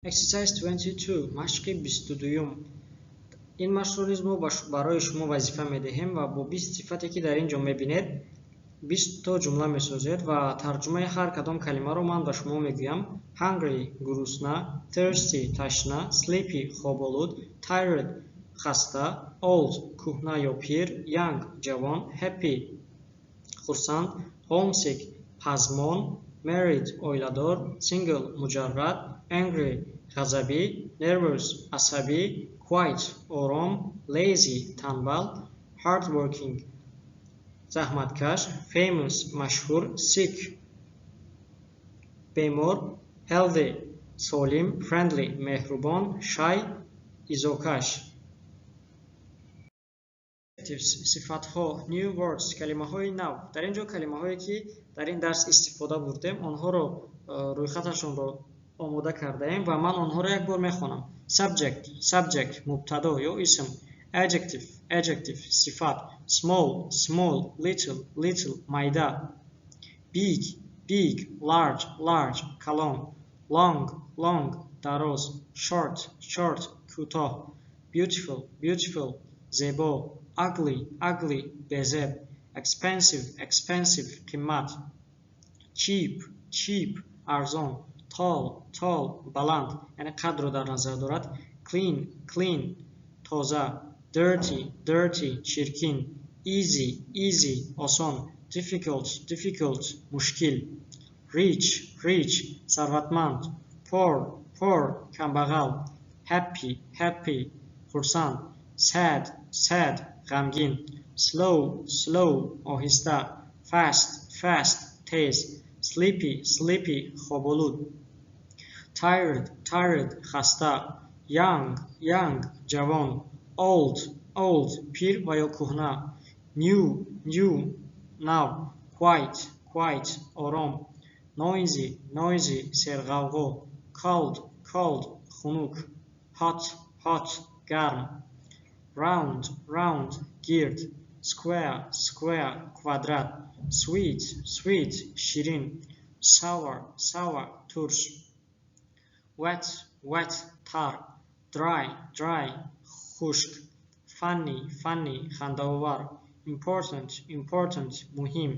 Exercise 22, машқи 22-юм. Ин машқро низ мо барои шумо вазифа медиҳем ва бо 20 сифате, ки дар ин ҷо мебинед, 20 то ҷумла месозед ва тарҷумаи ҳар кадом калимаро ман ба шумо мегӯям. Hungry, гурусна, thirsty, ташна, sleepy, хоболуд, tired, хаста, old, кӯҳна ё пир, young, ҷавон, happy, хурсанд, homesick, пазмон, married, оиладор, single, муҷаррад, angry, ғазабӣ, nervous, асабӣ, quiet, ором, lazy, танбал, hardworking, заҳматкаш, famous, машҳур, sick, бемор, healthy, солим, friendly, меҳрубон, shy, изокаш. Сифатҳо, new words, калимаҳои нав. Дар ин ҷо калимаҳое, ки дар ин дарс истифода бурдем, онҳоро рӯйхаташонро омода кардаем ва ман онҳоро як бор мехонам. Subject, subject, мубтадо ё исм. Adjective, adjective, сифат. Small, small, little, little, майда. Big, big, large, large, калон. Long, long, дароз. Short, short, кӯтоҳ. Beautiful, beautiful, зебо. Ugly, ugly, безеб. Expensive, expensive, қимат. Cheap, cheap, арзон. Tall, tall, баланд, яъне қадро дар назар дорад. Clean, clean, тоза. Dirty, dirty, чиркин. Easy, easy, осон. Difficult, difficult, мушкил. Rich, rich, сарватманд. Poor, poor, камбағал. Happy, happy, хурсанд. Sad, sad, ғамгин. Slow, slow, оҳиста. Fast, fast, тез. Sleepy, sleepy, хоболуд. Tired, tired, хаста. Young, young, ҷавон. Old, old, пир ва ё кӯҳна. New, new, нав. Quiet, quiet, ором. Noisy, noisy, серғавғо. Cold, cold, хунук. Hot, hot, гарм. Round, round, гирд. Square, square, квадрат. Sweet, sweet, ширин. Sour, sour, турш. Wet, wet, тар. Dry, dry, хушк. Funny, funny, хандаовар. Important, important, муҳим.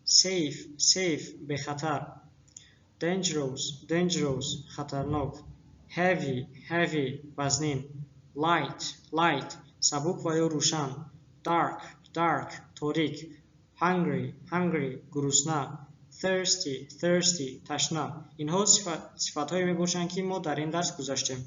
Safe, safe, бехатар. Dangerous, dangerous, хатарнок. Heavy, heavy, вазнин. Light, light, сабук ва ё рӯшан. Dark, dark, торик. Hungry, hungry, гурусна. Thirsty, thirsty, ташна. Инҳо сифатҳое мебошанд, ки мо дар ин дарс гузаштем.